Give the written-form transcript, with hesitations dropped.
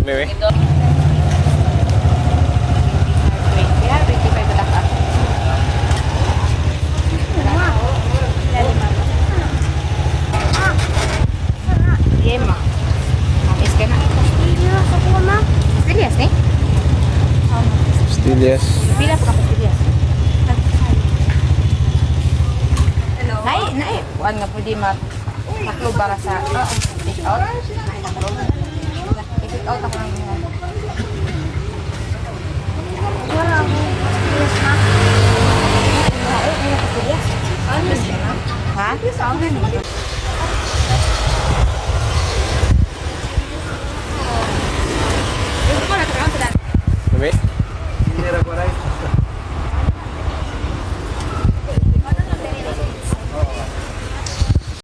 May Ito. 25 ba ka? Yeah, ma. Is ka na. Pastillas, eh? Pastillas. Pila pa ka pastillas? Nay, nay, kuan nga pwede ma taklo para sa take out. I-take out ako ng mga. Ha? May?